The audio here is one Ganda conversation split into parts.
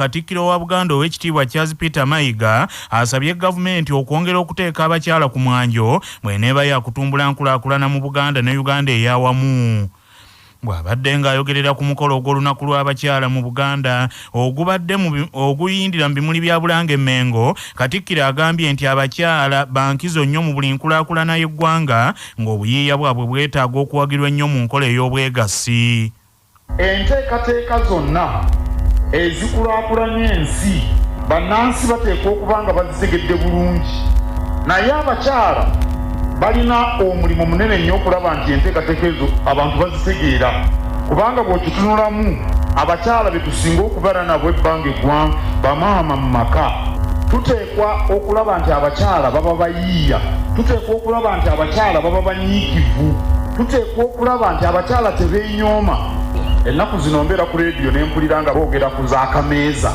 Katikkiro wa Buganda Oweekitiibwa Charles Peter Mayiga asabye gavumenti okwongera okuteeka abakyala ku mwanjo bw'eneeba yakutumbula nkulaakulana mu Buganda ne Uganda ey'awamu. Bw'abadde ng'ayogerera ku mukolo ogw'olunaku lw'abakyala mu Buganda ogubadde oguyindira mu bimuli bya Bulange Mmengo, Katikkiro agambye nti abakyala bankizo nnyo mu buli nkulaakulana y'eggwanga ng'obuyiiya bwabwe bwetaaga okuwagirwa ennyo mu nkola ey'obwegassi. Enteekateeka zonna ezikulaakulanya ensi bannansi bateekwa okuba nga bazitegedde bulungi naye abakyala balina omulimu munene nnyo okulaba nti enteekateeka ezo abantu bazitegeera kubanga bw'okitunulamu abakyala be tusinga okubeera nabo ebbanga eggwanvu bamaama mu maka. Tuteekwa okulaba nti abakyala baba bayiiya, tuteekwa okulaba nti abakyala baba banyiikivu, tuteekwa okulaba nti abakyala tebeenyooma. Ennaku zino mbeera ku leediyo ne mpulira nga boogera ku z'akameeza.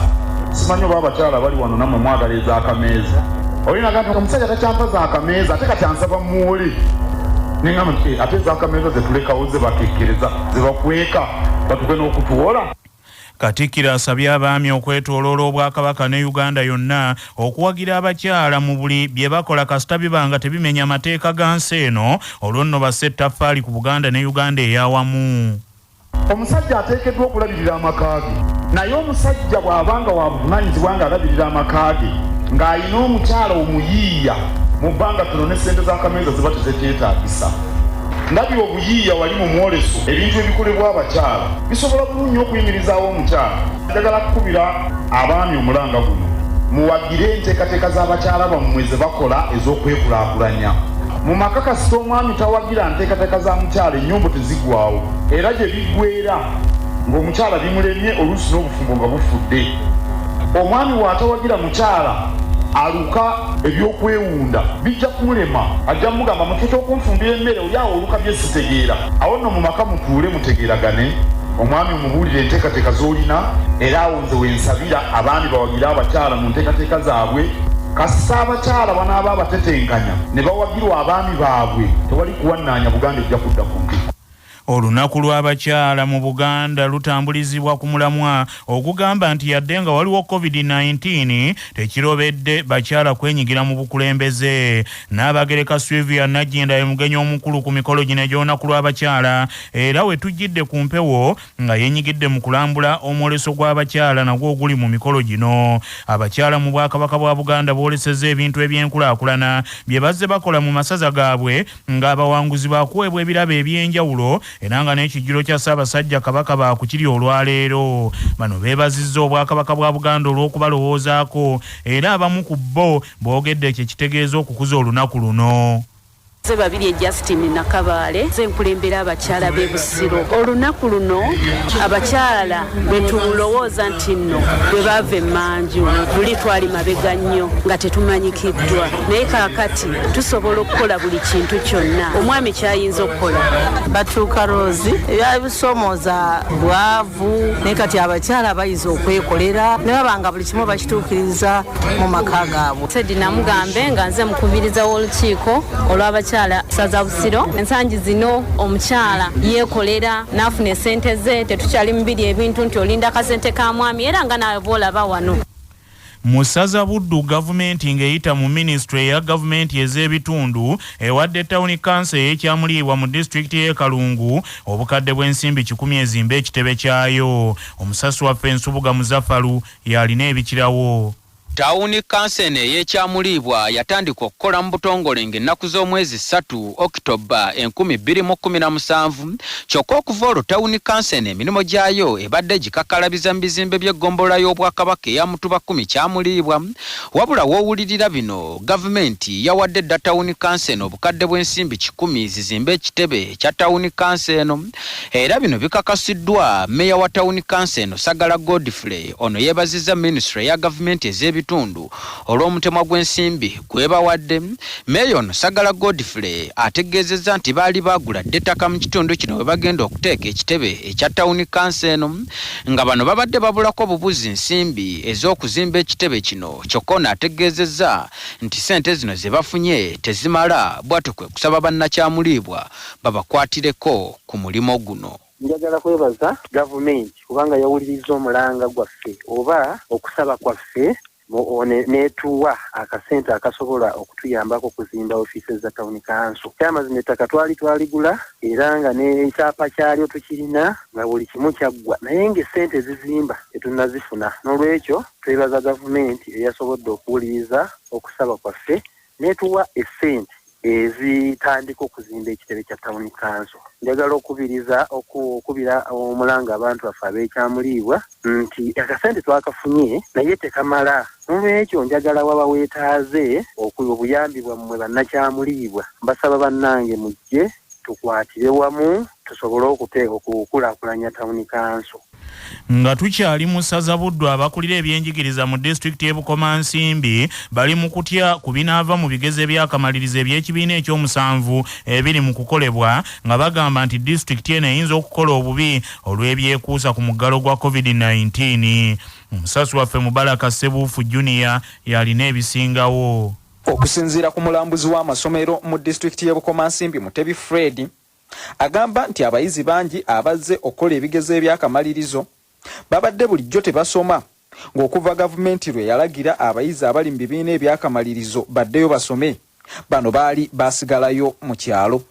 Simanyi oba abakyala abali wano nammwe mwagala ez'akameeza. Oli n'agamba nti omusajja takyampa z'akameeza ate kati ansaba mmuwole. Ne ŋŋamba nti eh, ate ez'akameeza ze tulekawo ze bakekkereza, ze bakweka batuuke n'okutuwola? Katikkiro asabye abaami okwetooloola Obwakabaka ne Uganda yonna okuwagira abakyala mu buli bye bakola kasita biba nga tebimenya mateeka ga nsi eno olwo nno basse ettaffaali ku Buganda ne Uganda ey'awamu. Omusajja ateekeddwa okulabirira amaka ge naye omusajja bw'aba nga wa buvunaanyizibwa ng'alabirira amaka ge ng'alina omukyala omuyiiya mu bbanga ttono ne ssente z'akameeza ziba tezekyetaagisa. Ndabye obuyiiya wali mu mwoleso ebintu ebikolebwa abakyala bisobola bulungi okuyimirizaawo omukyala. Njagala kukubira abaami omulanga guno, muwagire enteekateeka z'abakyala bammwe ze bakola ez'okwekulaakulanya. Mu maka kasita omwami tawagira nteekateeka za mukyala ennyombo tezigwawo era gye biggweera ng'omukyala bimulemye oluusi n'obufumbo nga bufudde. Omwami bw'atawagira mukyala aluka ebyokwewunda bijja kumulema ajja mugamba mu kifo ky'okunfumbira emmere oli awo oluka bye sitegeera. Awo nno mu maka mutuule mutegeeragane, omwami omubuulire enteekateeka z'olina era awo nze we nsabira abaami bawagire abakyala mu nteekateeka zaabwe. Kasita abakyala banaaba abatetenkanya ne bawagirwa abaami baabwe tewali kuwannaanya Buganda ejja kudda ku ntikko. Olunaku lw'abakyala mu Buganda lutambulizibwa ku mulamwa ogugamba nti yadde nga waliwo Covid-19 tekirobedde bakyala kwenyigira mu bukulembeze. Nnaabagereka Sylvia Nagginda ye mugenyi omukulu ku mikolo gino egy'olunaku lw'abakyala era we tujjidde ku mpewo nga yenyigidde mu kulambula omwoleso gw'abakyala nagwo oguli mu mikolo gino. Abakyala mu Bwakabaka bwa Buganda boolesezza ebintu eby'enkulaakulana bye bazze bakola mu masaza gaabwe ng'abawanguzi baakuweebwa ebirabo eby'enjawulo era nga n'ekijjulo kya Ssaabasajja Kabaka baakukirya olwaleero. Bano beebazizza Obwakabaka bwa Buganda olw'okubalowoozaako era abamu ku bo boogedde kye kitegeeza okukuza olunaku luno. Nze Babirye Justine Nakabaale, nze nkulembera abakyala b'e Busiro. Olunaku luno abakyala bwe tulowooza nti nno bwe baava emmanju, luli twali mabega nnyo nga tetumanyikiddwa naye kaakati tusobola okukola buli kintu kyonna omwami ky'ayinza okukola. Batuuka Rose, Ebyabisoomooza bwavu naye kati abakyala bayize okwekolera ne baba nga buli kimu bakituukiriza mu maka gaabwe. Teddy Namugambe nga nze mukubiriza w'olukiiko olw'abakyala ssaza Busiro. Ensangi zino omukyala yeekolera n'afuna essente ze, tetukyali mu biri ebintu nti olinda kasente ka mwami era nga naawe bw'olaba wano. Mu ssaza Buddu, gavumenti ng'eyita mu minisitule eya gavumenti ez'ebitundu ewadde ttawuni kkanso ey'e Kyamuliibwa mu disitulikiti y'e Kalungu obukadde bw'ensimbi kikumi ezimbe ekitebe kyayo. Omusasi waffe Nsubuga Muzafalu y'alina ebikirawo. Ttawuni kkanso eno ey'e Kyamuliibwa yatandika okukola mu butongole ng'ennaku z'omwezi ssatu Okitobba 2017 kyokka okuva olwo ttawuni kkanso eno emirimu gyayo ebadde egikakkalabiza mu bizimbe by'eggombolola y'Obwakabaka eya Mutuba Kkumi Kyamuliibwa. Wabula w'owulirira bino, gavumenti yawadde dda ttawuni kkanso eno obukadde bw'ensimbi kikumi zizimbe ekitebe kya ttawuni kkanso eno era bino bikakasiddwa mmeeya wa ttawuni kkanso eno Sagala Godfrey. Ono yeebazizza minisitule eya gavumenti ez'ebitundu olw'omutemwa gw'ensimbi gwebawadde. Meeya ono Sagala Godfrey ategeezezza nti baali baagula dda ettaka mu kitundu kino webagenda okuteeka ekitebe ekya ttawuni kkanso eno nga bano babadde babulako bubuzi nsimbi ez'okuzimba ekitebe kino kyokka ono ategeezezza nti ssente zino zebafunye tezimala bwatyo kwe kusaba bannakyamuliibwa babakwatireko ku mulimo guno. Njagala kwebaza gavumenti kubanga yawulirizza omulanga gwaffe oba okusaba kwaffe n'etuwa akasente akasobola okutuyambako okuzimba ofiisi za tawuni kanso. Kyamazima ettaka twali twaligula era nga n'ekyapa kyalyo tukirina nga buli kimu kyaggwa, naye ng'essente ezizimba tetunnazifuna. N'olwekyo twebaza gavumenti eyasobodde okuwuliriza okusaba kwaffe n'etuwa essente ezitandika okuzimba ekitebe kya tawuni kanso. Njagala okubiriza okubira omulanga abantu baffe ab'ekyamuliibwa nti akasente twakafunye naye tekamala. N'olwekyo njagala waba weetaaze obuyambi bwammwe bannakyamuliibwa, mbasaba bannange mujje tukwatire wamu tusobole okukulaakulanya tawuni kanso. Nga tukyali mu ssaza Buddu, abakulira ebyenjigiriza mu disitulikiti y'e Bukomansimbi bali mu kutya ku binaava mu bigezo ebyakamalirizo eby'ekibiina ekyomusanvu ebiri mu kukolebwa nga bagamba nti disitulikiti eno eyinza okukola obubi olw'ebyekuusa ku muggalo gwa COVID-19. Omusasi waffe Mubaraka Ssebuufu Junior y'alina ebisingawo. Okusinziira ku mulambuzi w'amasomero mu disitulikiti y'e Bukomansimbi Mutebi Fred, agamba nti abayizi bangi abazze okukola ebigezo eby'akamalirizo babadde bulijjo tebasoma ng'okuva gavumenti lwe yalagira abayizi abali mu bibiina eby'akamalirizo baddeyo basome, bano baali baasigalayo mu kyalo.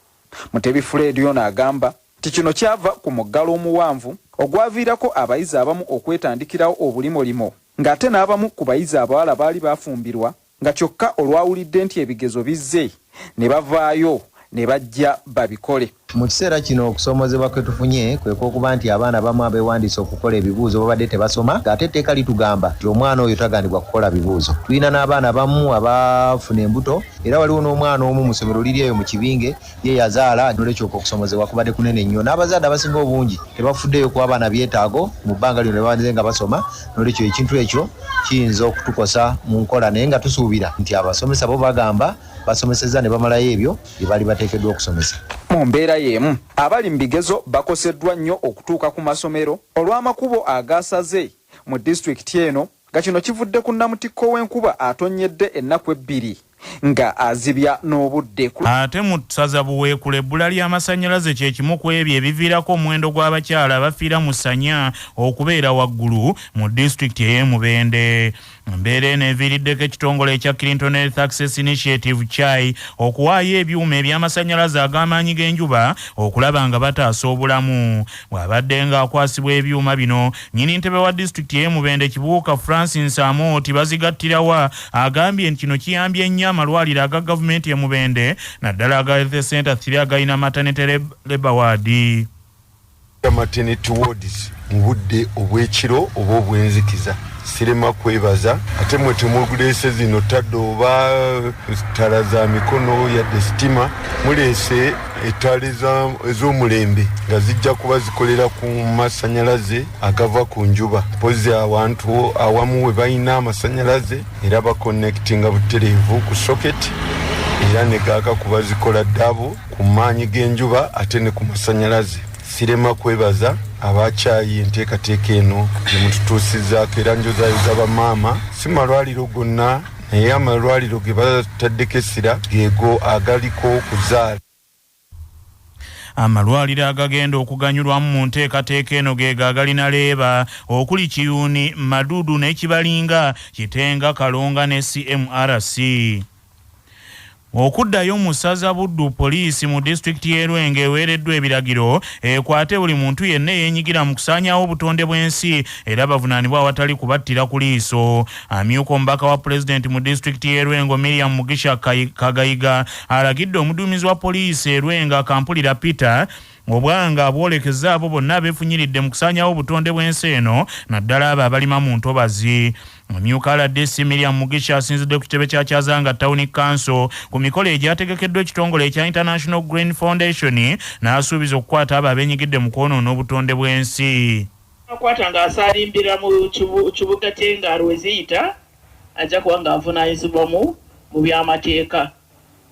Mutebi Fred ono agamba nti kino kyava ku muggalo omuwanvu ogwaviirako abayizi abamu okwetandikirawo obulimolimo ng'ate n'abamu ku bayizi abawala baali bafumbirwa nga kyokka olwawulidde nti ebigezo bizze ne bavaayo ne bajja babikole. Mu kiseera kino okusoomozebwa kwe tufunye kwe kw'okuba nti abaana abamu abeewandiisa okukola ebibuuzo babadde tebasoma ng'ate etteeka litugamba nti omwana oyo tagaanibwa kukola bibuuzo. Tulina n'abaana abamu abaafuna embuto era waliwo n'omwana omu mu ssomero liri eyo mu Kibinge ye yazaala noolwekyo okwo okusoomozebwa kubadde kunene nnyo n'abazadde abasinga obungi tebafuddeeyo kuwa baana byetaago mu bbanga lino lye babadde nga basoma noolwekyo ekintu ekyo kiyinza okutukosa mu nkola naye nga tusuubira nti abasomesa bo bagamba basomesezza ne bamalayo ebyo bye baali bateekeddwa okusomesa. Mu mbeera y'emu, abali mu bigezo bakoseddwa nnyo okutuuka ku masomero olw'amakubo agaasaze mu disitulikiti eno nga kino kivudde ku nnamutikko w'enkuba atonnyedde ennaku ebbiri nga azibya n'obudde. Ate mu ssaza Buweekula ebbula ly'amasannyalaze kye kimu ku ebyo ebiviirako omuwendo gw'abakyala abafiira mu ssanya okubeera waggulu mu disitulikiti ey'e Mubende. Embeera eno eviiriddeko ekitongole ekya Clinton Health Access Initiative, CHAI, okuwaayo ebyuma eby'amasannyalaze ag'amaanyi g'enjuba okulaba nga bataasa obulamu. Bw'abadde ng'akwasibwa ebyuma bino, nnyini ntebe wa disitulikiti ey'e Mubende Kibuuka Francis Amooti Bazigattirawa agambye nti kino kiyambye nnyo amalwaliro aga gavumenti e Mubende naddala aga Health Center 3 agalina maternity labour ward. Maternity wards mu budde obw'ekiro oba obw'enzikiza. Sirema kwebaza ate mwe temuleese zino tadde oba ttaala za mikono yadde sitima, muleese ettaala ez'omulembe nga zijja kuba zikolera ku masanyalaze agava ku njuba. Mpozzi awantu awamu we balina amasanyalaze era bakonnekitinga butereevu ku socket era ne gaaka kuba zikola ddabu ku maanyi g'enjuba ate ne ku masanyalaze. Sirema kwebaza abakyayi enteekateeka eno gye mututuusizzaako era njozaayoza bamaama, si malwaliro gonna naye amalwaliro ge bataddeko essira geego agaliko okuzaala. Amalwaliro agagenda okuganyulwamu mu nteekateeka eno geego agalina leeba okuli Kiyuni, Madudu ne Kibalinga, Kitenga, Kalonga ne CMRC. Okuddayo mu ssaza Buddu, poliisi mu disitulikiti y'e Lwengo eweereddwa ebiragiro ekwate buli muntu yenna eyeenyigira mu kusaanyaawo obutonde bw'ensi era bavunaanibwe awatali kubattira ku liiso. Amyuka omubaka wa pulezidenti mu disitulikiti y'e Lwengo Miriam Mugisha Kagayiga alagidde omuduumizi wa poliisi e Lwengo Akampulira Peter obwanga abwolekezza abo bonna abeefunyiridde mu kusaanyaawo obutonde bw'ensi eno naddala abo abalima mu ntobazi. Amyuka RDC Miriam Mugisha asinzidde ku kitebe kya Kyazanga Town Council ku mikolo egyategekeddwa ekitongole ekya International Green Foundation n'asuubiza okukwata abo abeenyigidde mu kwonoona obutonde bw'ensi. Akwata ng'asaalimbira mu kibuga ky'engalo we ziyita ajja kuba ng'avunaanyizibwa mu by'amateeka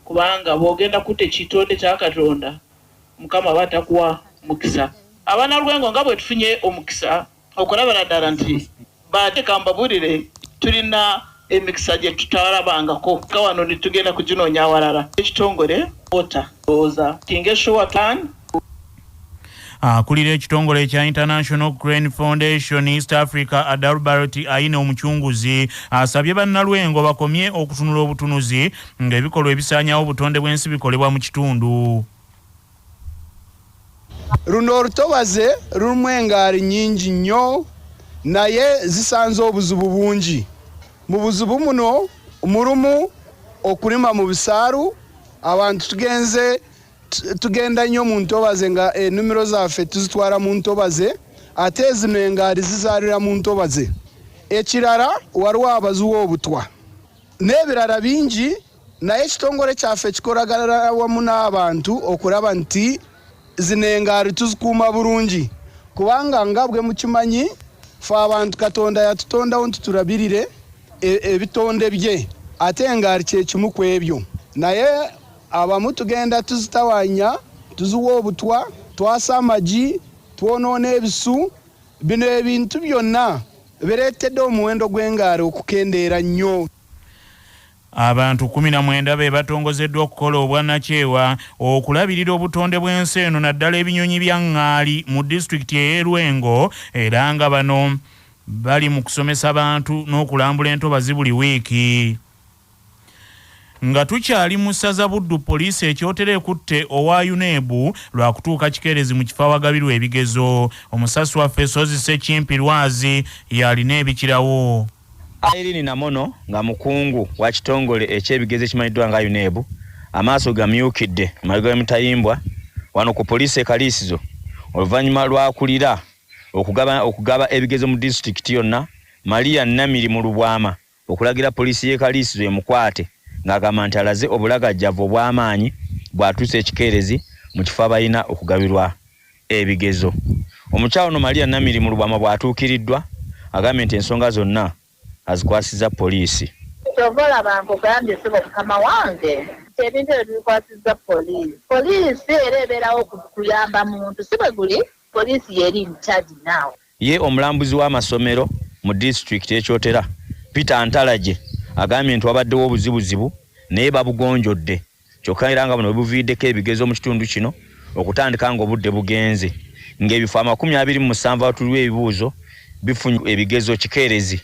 kubanga bw'ogenda kutta ekitonde kya Katonda Mukama aba takuwa mukisa. Abanalwengo nga bwe tufunye omukisa okulabira ddala nti bateeka mbabulire tulina emikisa gye tutalabangako nga wano ne tugenda kuginoonya awalala. Ekitongole water ndowooza kinga esure plan. Akulira ekitongole ekya International Crane Foundation East Africa, Adalbert Aine Omucunguzi, asabye bannalwengo bakomye okutunula obutunuzi ng'ebikolwa ebisaanyawo obutonde bw'ensi bikolebwa mu kitundu. Luno olutobaze lulimu engaali nnyingi nnyo, naye zisanze obuzibu bungi. Mu buzibu muno mulimu okulima mu bisaalu. Abantu tugenze tugenda nnyo mu ntobaze, nga ennimiro zaffe tuzitwala mu ntobaze, ate zino engaali zizaalira mu ntobaze. Ekirala, waliwo abaziwa obutwa n'ebirala bingi, naye ekitongole kyaffe kikolagana wamu n'abantu okulaba nti zino engaali tuzikuuma bulungi, kubanga nga bwe mukimanyi, fe abantu Katonda yatutondawo nti tulabirire ebitonde bye, ate engaali kyekimu ku ebyo. Naye abamu tugenda tuzitawanya, tuziwa obutwa, twasa amagi, twonoona ebisu. Bino ebintu byonna bireetedde omuwendo gw'engaali okukendeera nnyo. Abantu 19 be batongozeddwa okukola obwannakyewa okulabirira obutonde bw'ensi eno, naddala ebinyonyi bya ŋŋaali mu disitulikiti ey'e Lwengo, era nga bano bali mu kusomesa bantu n'okulambula entobazi buli wiiki. Nga tukyali mu ssaza Buddu, poliisi ekyotera ekutte owa UNEB lwakutuuka kikeerezi mu kifo awagabirwa ebigezo. Omusasi waffe Sozi Sekimpi Lwazi y'alina ebikirawo. Irene Namono nga mukungu wa kitongole ekyebigezo ekimanyiddwa nga UNEB, amaaso gamyukidde mabega w'emitayimbwa wano ku poliisi e Kaliisizo oluvannyuma lw'akulira okugaba ebigezo mu disitulikiti yonna, Maria Namiri mu Lubwama, okulagira poliisi y'e Kaliisizo emukwate ng'agamba nti alaze obulagajjavu obw'amaanyi bw'atuusa ekikeerezi mu kifo abalina okugabirwa ebigezo. Omukyala ono Maria Namiri mu Lubwama bw'atuukiriddwa agambye nti ensonga zonna azikwasizza poliisi. Kyova olaba nkugambye, ssebo mukama wange, nti ebintu ebyo tubikwasizza poliisi. Poliisi era ebeerawo kuyamba muntu, si bwe guli? Poliisi yeri in charge now. Ye omulambuzi w'amasomero mu disitulikiti y'e Kyotera, Peter Ntalagye, agambye nti wabaddewo obuzibuzibu naye babugonjodde, kyokka era nga buno bwe buviiriddeko ebigezo mu kitundu kino okutandika ng'obudde bugenze, ng'ebifo 27 awatuulirwa ebibuuzo bifunye ebigezo kikeerezi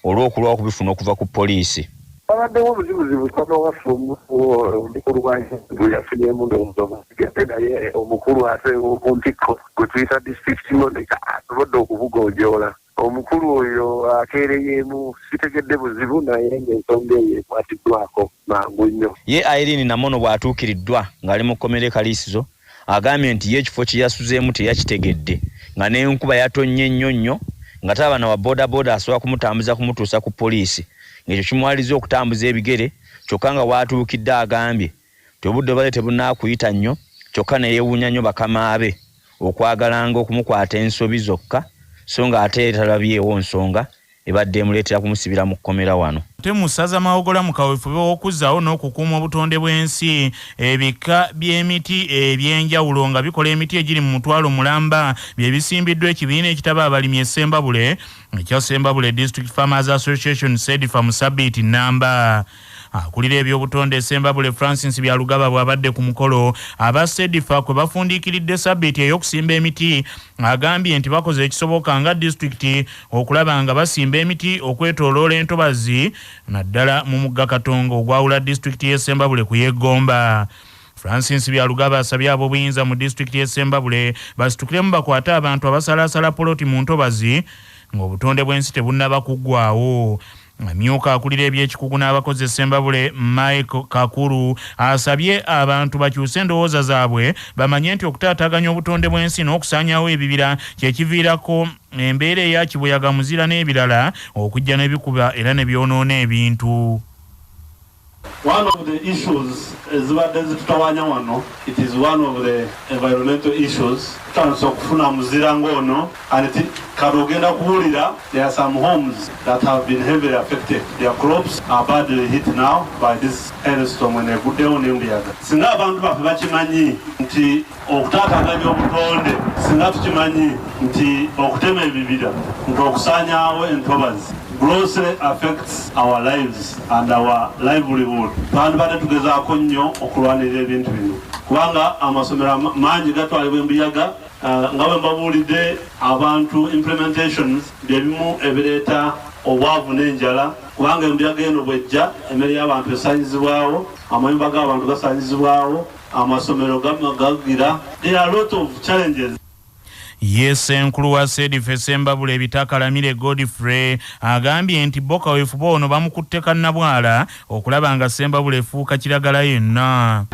olw'okulwawo okubifuna okuva ku poliisi. Wabaddewo obuzibuzibu, mukama waffe omukulu bwe yafunyemu ndowooza, naye omukulu ate ku ntikko gwe tuyita district monitor asobodde okubugonjoola. Omukulu oyo akeereyeemu, sitegedde buzibu, naye ng'ensonga eyo ekwatiddwako mangu nnyo. Ye Irene Namono bw'atuukiriddwa ng'ali mu kkomera e Kaliisizo agambye nti ye ekifo kye yasuzeemu teyakitegedde, nga n'enkuba yatonnye nnyo nnyo, nga talaba na wa boodabooda asobola kumutambuza kumutuusa ku poliisi, ng'ekyo kimuwaliriza okutambuza ebigere, kyokka nga w'atuukidde agambye nti obudde bubadde tebunaakuyita nnyo, kyokka ne yeewuunya nnyo bakamaabe okwagalanga okumukwata ensobi zokka, so ng'ate talabyewo nsonga ebadde emuleetera kumusibira mu kkomera wano. Ate mu ssaza Mawogola, mu kaweefube w'okuzzaawo n'okukuuma obutonde bw'ensi, ebika by'emiti ebyenjawulo nga bikola emiti egiri mu 100,000 bye bisimbiddwa ekibiina ekitaba abalimi e Ssembabule ekya Ssembabule District Farmers Association, SEDIFA, mu sabbiiti namba. Akulira ebyobutonde Ssembabule, Francis Byalugaba, bw'abadde ku mukolo aba SEDIFA kwe bafundiikiridde sabbiiti ey'okusimba emiti, agambye nti bakoze ekisoboka nga disitulikiti okulaba nga basimba emiti okwetooloola entobazi, naddala mu mugga Katonga ogwawula disitulikiti y'e Ssembabule ku y'e Ggomba. Francis Byalugaba asabye ab'obuyinza mu disitulikiti y'e Ssembabule basitukiremu bakwate abantu abasalaasala poloti mu ntobazi ng'obutonde bw'ensi tebunnaba kuggwawo. Amyuka akulira ebyekikugu n'abakozi e Ssembabule, Mike Kakuru, asabye abantu bakyuse endowooza zaabwe, bamanye nti okutaataaganya obutonde bw'ensi n'okusaanyaawo ebibira kyekiviirako embeera eya kibuyaga, muzira n'ebirala okujja ne bikuba era ne byonoona ebintu. One of the issues ezibadde zitutawanya wano, it is one of the environmental issues. Tutandise okufuna muzira ng'ono and kati ogenda kuwulira there are some homes that have been heavily affected. Their crops are badly hit now by this hailstorm eneguddewo n'embuyaga. Singa abantu baffe bakimanyi nti okutaataganya obutonde, singa tukimanyi nti okutema ebibira, nti okusaanyaawo entobazi grossly affects our lives and our livelihood, twandibadde tugezaako nnyo okulwanirira ebintu bino, kubanga amasomero mangi gatwalibwa embuyaga. Nga bwe mbabuulidde abantu, implementations byebimu ebireeta obwavu n'enjala, kubanga embuyaga eno bwejja, emmere y'abantu esanyizibwawo, amayumba g'abantu gasanyizibwawo, amasomero gagira. There are a lot of challenges. Ye ssenkulu wa Sedfa Sembabule Ebitakalamire Godfrey agambye nti bo kaweefube ono bamukutte kannabwala okulaba nga Sembabule efuuka kiragala yenna.